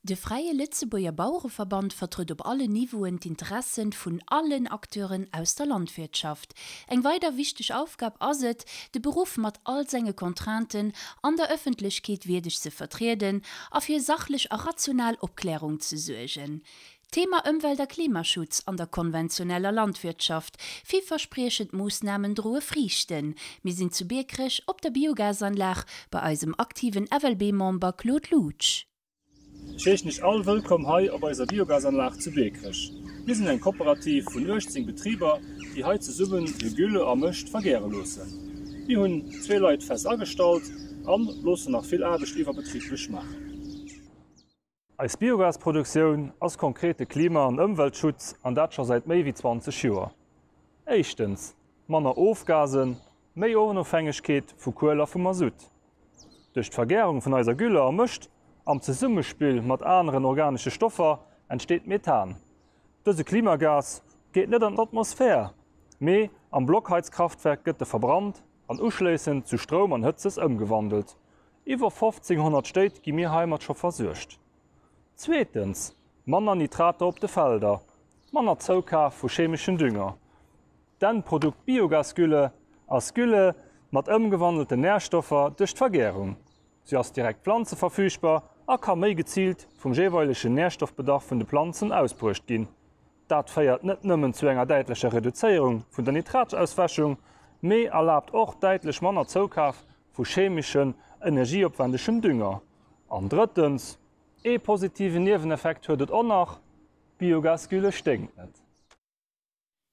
De Fräie Lëtzebuerger Bauereverband vertrëtt op allen Niveauen d'Interessen vun allen Acteuren aus der Landwirtschaft. Eng weider wichteg Aufgab ass et, de Beruff mat all senge Contrainten an der Ëffentlechkeet wierdeg ze vertrieden a fir sachlech a rational Opklärung ze suergen. Thema Ëmwelt a Klimaschutz an der konventioneller Landwirtschaft, Villverspriechend Moossnamen droe Friichten. Mir sinn zu Biekerech op der Biogasanlag bei eisem aktiven FLB-Member Claude Loutsch. Ech heeschen Iech all wëllkomm hei op eiser Biogasanlag zu Biekerech. Mir sinn eng Kooperativ vun 18 Betriber, déi hei zesummen hir Gülle a Mëscht vergäre loossen. Mir hunn zwee Leit fest agestallt an loossen nach vill Aarbecht iwwerbetriblech maachen. Eis Biogasproduktioun ass konkrete Klima an Ëmweltschutz an dat scho säit méi wéi 20 Joer. Éischtens, manner Ofgasen, méi Onofhängegkeet vu Kuel a vu Masutt. Duerch d'Vergärung vun eiser Gülle a Mëscht am Zesummespill mat aneren organesche Stoffer entsteet Methan. Dëse Klimagas geet net an d'Atmosphär, mee am Blockheizkraftwerk gëtt e verbrannt an uschléissend zu Stroum an Hëtzes ëmgewandelt. Iwwer 1500 Stéit gi mir heimat scho versuergt. Zweetens, manner Nitrater op de Felder, manner Zoukaf vu chemeschen Dünger. D'Endprodukt Biogasgülle ass Gülle mat ëmgewandelten Närstoffer duerch d'Vergärung. Si ass direkt planzeverfügbar a ka méi geziilt vum jeeweilegen Närstoffbedarf vun de Planzen ausbruecht ginn. Dat féiert net nëmmen zu enger däitlecher Reduzéierung vun der Nitratauswäschung, mee erlaabt och däitlech manner Zoukaf vu chemeschen, energieopwändegem Dünger. An drëttens, ee positiven Nieweneffekt huet et och nach, Biogasgülle sténkt net.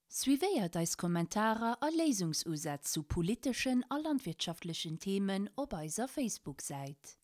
Suivéiert eis Kommentarer a Léisungsusätz zu politeschen a landwirtschaftlechen Themen op eiser Facebook-Säit.